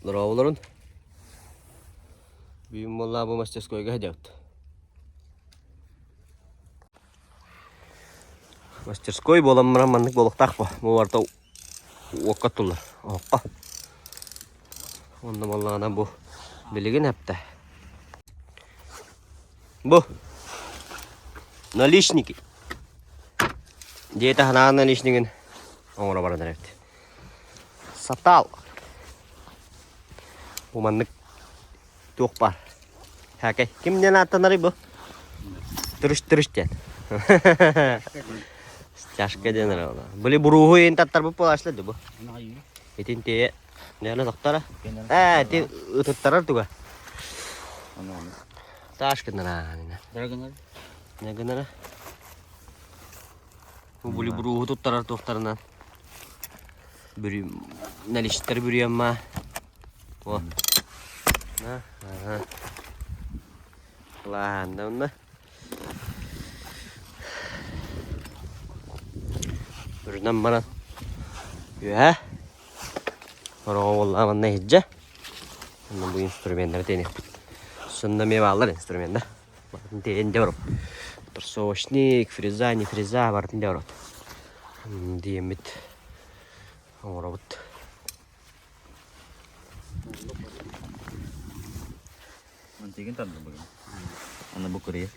Дорооболорун. Бүгүн буолла бу мастерскойга сылдьабыт. Мастерской буолан баран маннык буолуохтаах бу. Бу барыта уокка оттуллар. Оһоххо. Онно буоллаҕына бу билигин эптэ. Бу наличники. Дьиэ таһынааҕы наличнигын оҥоро баран эрэбит. Сатал. Бу маннык туох баар. Хакай. Ким диэн ааттанарый бу? Түрүш-түрүш диэн. Стяжка диэн эрэ ол. Били буруһу иин таттарбыт буолааччылар дии бу. Итин тиэ нэлэ тохтора. Ээ, ити ытыттарар туга. Таш гынара. Не гынара? Бу були буруһу туттарар туохтарынан. Бүрү наличтар бүрүйэмма. О. На, ага. Ладно, онно. Үрүнэн баран үөһэ Ороҕо буоллаҕа манна иһирдьэ. Онно бу инструменнары тиэниэхпит. Сонно эмиэ бааллар инструменнар. Барытын тиэйэн дьэ барып. Торсовочник, фреза, не фреза барытын дьэ барып. Диэммит оҥоробут. Мантигин тардыр бүгүн. Аны бу кырыйар.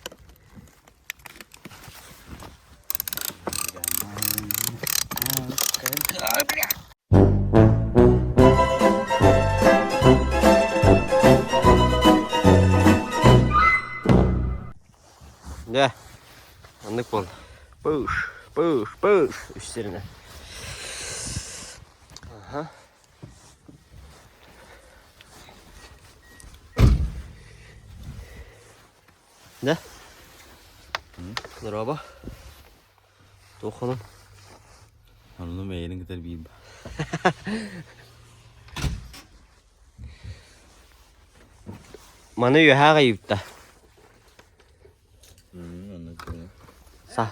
Дьэ, оннук буолла. Пыш, пыш, пыш үс сиринэн. Аха. Дьэ, дорообо. Туох хонун? Онуну бэйэлин кытары биир Маны үөһээ аҕайыытта. Са.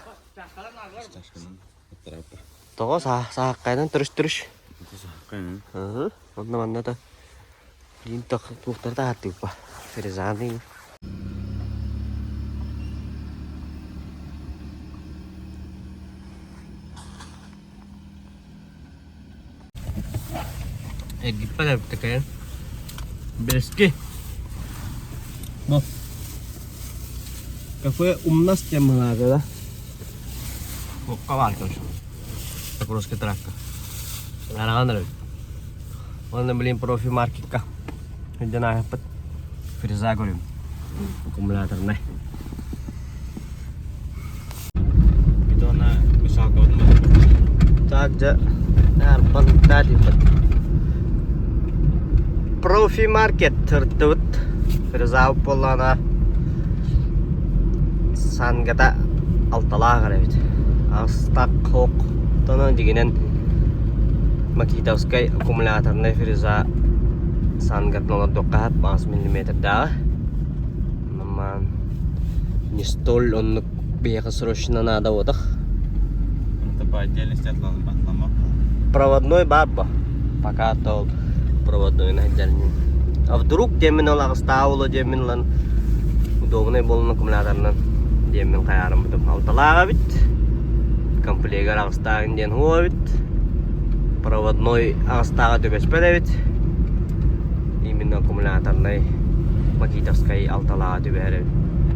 Тоҕо сааххайынан түрүс-түрүс. Ыы, онно манна да Диин туохтары таһааттыыппа. Фрезаны. Эргиппэт эбит такайан. Бэски. Бу. Кафе Умнас диэн быһаата да. Туохха баар короче. Покровскай тракка. Араҕан эрэбит. Уонна блин профи маркетка. Сылдьан ааһыппыт. Фреза көрүм. Аккумуляторнай. Так, дьэ, арбан диэбит. Профи маркет сырыттыбыт. Фреза буоллаҕына Сангата алталаах эрэ эбит. Астак хок тонон дьигинэн Макитовскай аккумуляторнай фреза сангатын олордуохха сөп 8 миллиметрдааҕы. Намаан не столь оннук биһиэхэ срочно наада буотах. Это по отдельности отломок. Проводной баар бо. Пока то проводной отдельный. А вдруг диэммин ол аҕыстаах уолу диэммин ылан удобнай буолан аккумуляторынан диэммин хайаарым бутум алталаах эбит. Комплегар аҕыстааҕын диэн хуо эбит. Проводной аҕыстааҕа түбэспэт эбит. Именно аккумуляторнай Макитовскай алталааҕа түбэһэр эбит.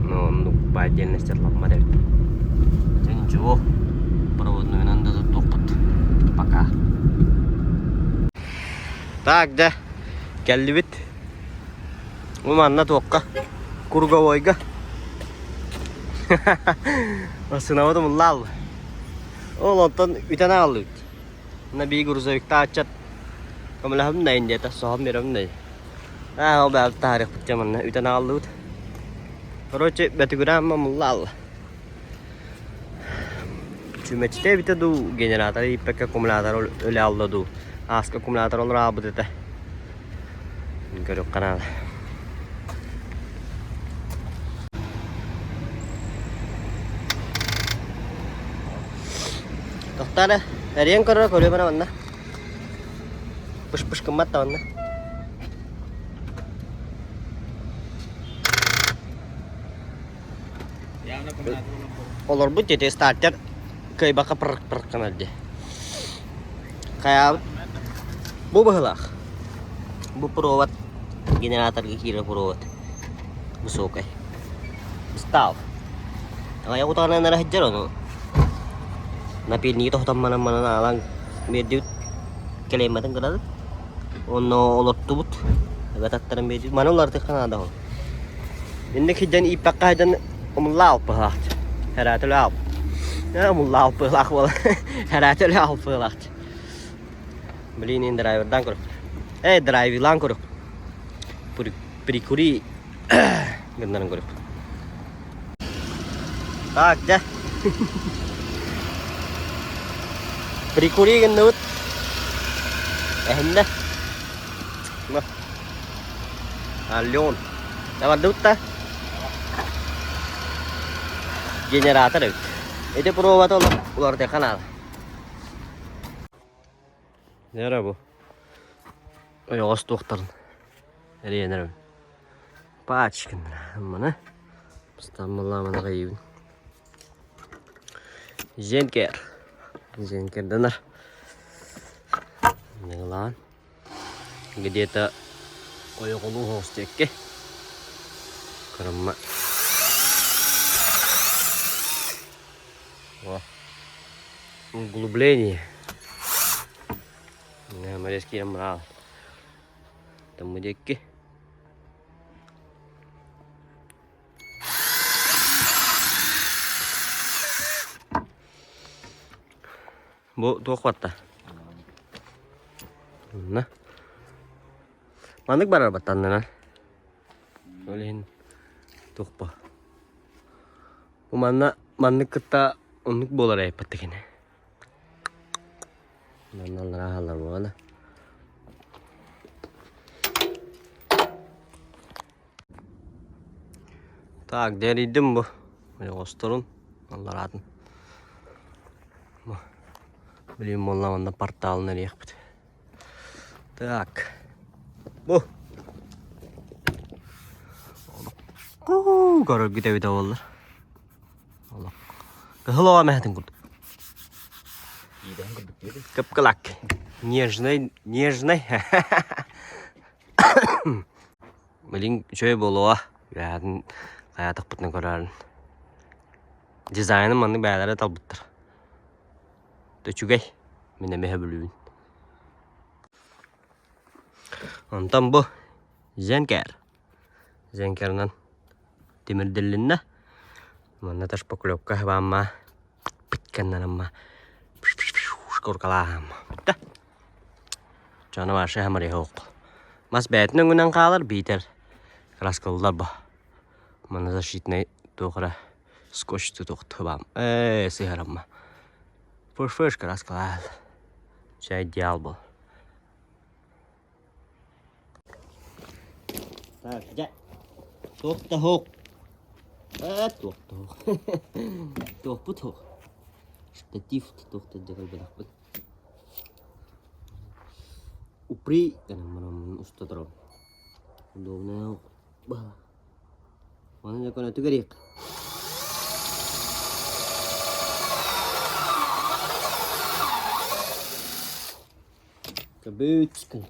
Ну, оннук по отдельности ламмат эбит. Дьэ ничего, проводнойунан да туттуохпут. Пока. Так, дьэ, кэллибит. Бу манна туохха? Круговойга. Массыынабыт умуллаалла. Ол онтон үтэн аҕаллыбыт. Мына бии грузовиктаах ыччат көмөлөһөбүн да диэтэ, соһон биэрэбин да. Аа, ол бэйэбит таһаарыахпыт дьэ манна үтэн аҕаллыбыт. Короче, бөтүгүрээн мамыллаалла. Чүмэчитэ эбитэ дуу, генератор ииппэккэ аккумулятор өлө алла дуу. Ааска аккумулятор олоро аалбыт этэ. Көрүөххэ наада. Тохтоо эрэ, эрийэн көрөрө көрүө баран манна. Пыш-пыш гыммат да манна. Олорбут дии стартер кыайбакка пырк-пырк гынар дии. Хайаабыт бу быһылаах. Бу провод генераторга киирэр провод высокай. Стал. Аҕыйах утаҕынан эрэ сылдьар ону напильниги тоһутан манан манан аалан биэрдибит кэлэймэтин кыратык. Онно олортубут. Ыгататтаран биэрдибит. Маны уларытыахха наада ол. Инник сылдьан ииппэххэ сылдьан умулла алпыһаахт. Хэрээтэлэ алп. Умулла алпыһалаах буола. Хэрээтэлэ алпыһалаахт. Блин, ин драйвердан көрүк. Эй, драйвилаан көрүк. Прикури гыннарын көрүк. Так, дьэ. Прикури гынныбыт. Эһиннэ. Аллеон. Табардыбыт да? Генератор эбит. Ити провода уларытыахха наада. Нера бу. Ойоҕос туохтарын эрийэн Пачкин маны. Стаммалааманы кыйыбын. Зенкер. Зенкерденер. Нылаан. Где-то ойоҕолуу хоостиэкке. Кырымма. О. Углубление. Морез киирэн быраал. Таммы диэкки. Бу туох батта? Онно. Маннык барар баттаннынан. Ол иһин туохпа. Бу манна маннык кытта оннук буолар эппат кини. Манна аллараа хаалар буолана. Так, дэрийдим бу. Ойоҕосторун аллараатын. Бу. Билим буолла манна порталын эриэхпит. Так. Бу. Көрөргүт эбитэ буоллар. Олох. Кыһыл оҕо мэһэтин курдук. Иидэһин курдук диэбит. Кып-кылак. Нежный, нежный. Билин үчүгэй буолуоҕа. Үөһээтин хайаатахпытына көрөөрүн. Дизайнын маннык бэйэлэрэ талбыттар. Үчүгэй. Мин эмиэ сөбүлүүбүн. Онтон бу Зенкер. Зенкерынан тимирдиллиннэ. Манна шпаклевка баамма пытканнанамма шкуркалааһамма. Бүтэ. Чоно вообще хамарыйа Мас бэйэтин өҥүнэн хаалар биитэр краскалылар бу. Манна защитнай туох эрэ скотч тутуохтубам. Ээ сыһарамма. Фыш-фыш краскалаал. Чэ идеал был. Так, дьэ. Туох да суох. Ээ, туох да суох. Туохпут суох. Штатив туох да дьаҕайбатахпыт. Упри гынан уста турабын. Удобно Маны дьэ көнөтүгэр иһик. Көбүт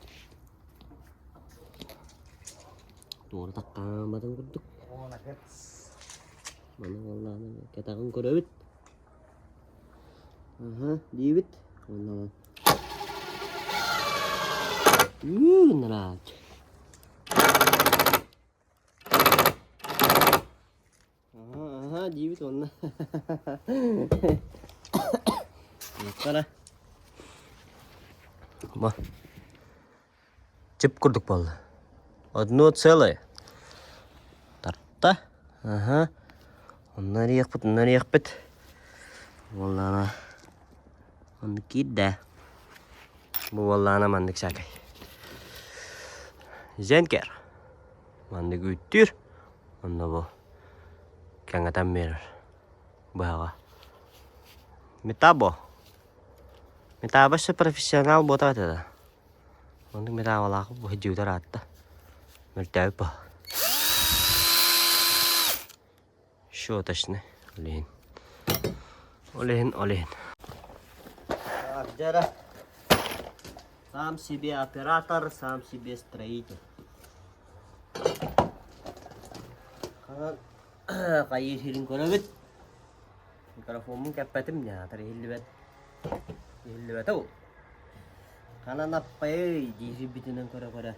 Туора таккааматын курдук. Маны буоллаҕына кэтэҕин көрөбүт. Аха, диибит. Уонна Үүнраат. Аха, аха диибит уонна. Қара. Бу. Чип курдук буолла. Одно целое. Тарта. Аха. Онно эриэхпит, онно эриэхпит. Буоллаана. Оннук киирдэ. Бу буоллаана маннык саакай. Зенкер. Маннык үүттүүр. Онно бу кэҥэтэн биэрэр быһаҕа. Метабо. Метабо өссө профессионал буотах этэ да. Оннук метаболаах быһдьыытар аатта. Мөлтөөбүт бу. Щеточный. Ол иһин. Ол иһин, ол иһин. Так, дьэ Сам себе оператор, сам себе строитель. Хайыы сирин көрөбүт. Микрофоммун кэппэтим дьаатар иһиллибэт. Иһиллибэтэ ол. Ханан аппайый диирбитинэн көрө-көрө.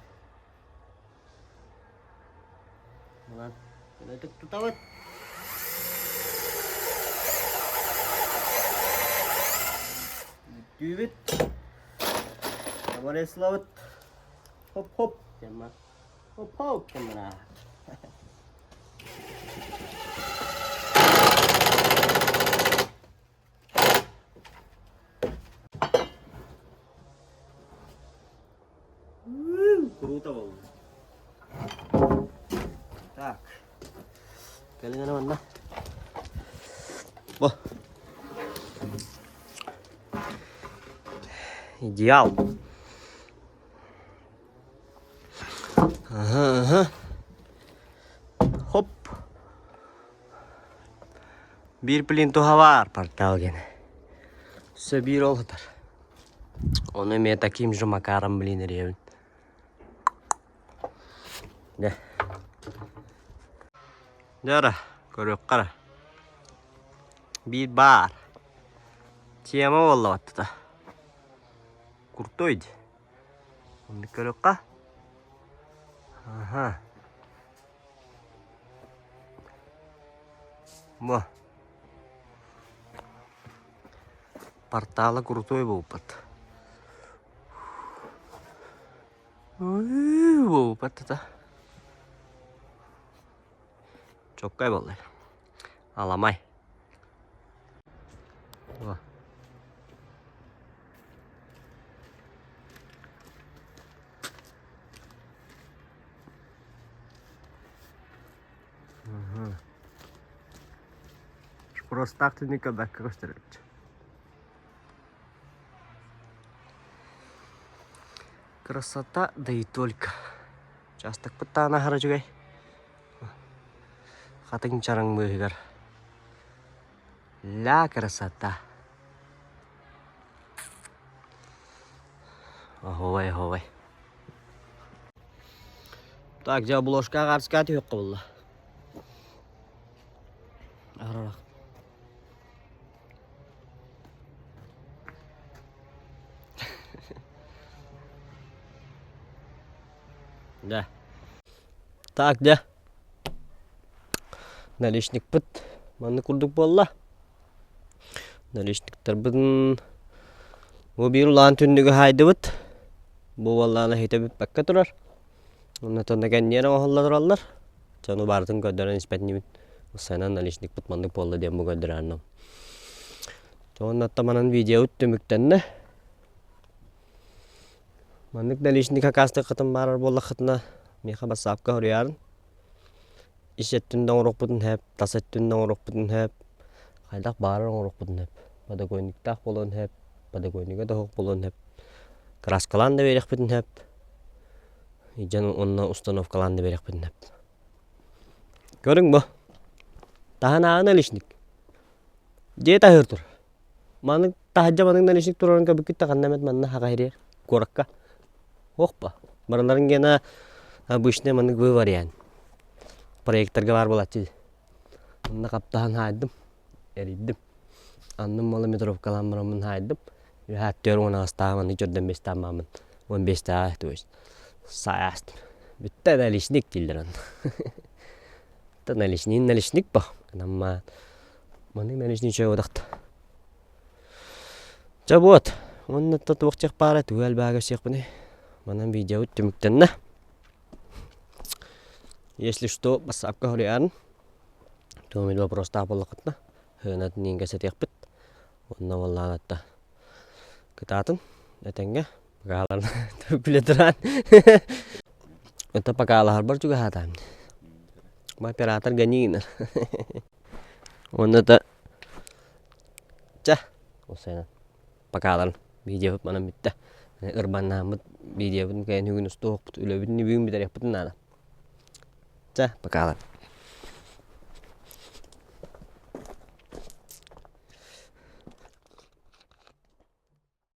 Мынан көнөтүк тутабыт. Бүттүүбүт. Табарыслабыт. Хоп-хоп. Тема. Хоп-хоп. Тема. Круто было. Так. Кэлин манна. Бу. Идеал. Ага, ага. Хоп. Биир плинтуһа баар портал диэн. Өссө биир ол сытар. Ону эмиэ таким же макаром блин эриэбин. Дьэ. Дьэ эрэ, көрүөххэ эрэ. Биир баар. Тема буолла баттата. Крутой дии. Оннук көрүөххэ. Аха. Бу портала крутой буолбут. Буолбат это. Чоккай буолла. Аламай. О. Шпростаах түннүккэ бэккэ көстөр эбит. Красота, да и только. Учаастакпыт таана аһара үчүгэй. Хатыҥ чараҥ быыһыгар. Ля красота. Оһуобай, оһуобай. Так, дьэ обложка аҕаарска түһүөххэ буолла. Арарах. Да. Так, дьэ. Наличникпыт маннык курдук буолла. Наличниктарбытын бу биир улахан түннүгү хаайдыбыт. Бу буоллаҕына иһитэ бүппэккэ турар. Оннотон да кэнниэр оҥоһулла тураллар. Дьону барытын көрдөрөн испэт инибин. Сайынан наличникпыт маннык буолла диэн бу көрдөрөөннүм. Оннотто манан видеобут түмүктэннэ. Маннык наличник акаастыаххытын баарар буоллаххытына миэхэ бассаапка суруйаарын. Ис өттүн да оҥоруохпутун сөп, тас өттүн да оҥоруохпутун сөп, хайдах баарар оҥоруохпутун сөп. Подоконниктаах буолуон сөп, подоконнига да суох буолуон сөп. Краскалаан да биэриэхпитин сөп. Дьон уонна установкалаан да биэриэхпитин сөп. Көрүҥ бу. Таһынааҕы наличник. Дьиэ таһыыр тур. Маннык таһырдьа маннык наличник турарын көрбүккүт да ханна эмит манна хаҕа иһириэр куоракка. Ох ба. Барыларын гена обычный маннык вы вариант. Проекторга баар буолааччы. Онно хаптаһан хаайдым. Эрийдим. Анным малометровкалаан бараммын хаайдым. Үһэ түөр уон аҕыстааҕы маннык дьөрдөн биэстээх мааммын. Уон биэстээҕи то есть саастым. Бүттэ наличник дииллэр онно. Наличник наличник ба. Намма Маннык наличничай одахта. Дьэ вот, уонна туох диэх баара тугу элбэҕи көрсүөхпүнүй. Манан видеобут түмүктэннэ. Если что, бассаапка суруйаарын. Туох эмит вопростаах буоллаххытына, сыанатын иин кэпсэтиэхпит. Уонна буоллаҕына кытаатын, этэҥҥэ, пока күлэ туран. Это покалаһарбар чугаһаатаам. Оператор гони гынар. Уонна да чэ осайынан покаларын видеобут манан бүттэ. Ырбаннааммыт видеобутун кэлэн бүгүн устуохпут, үлэбитин бүгүн бүтэриэхпитин наада. Чэ, покалар.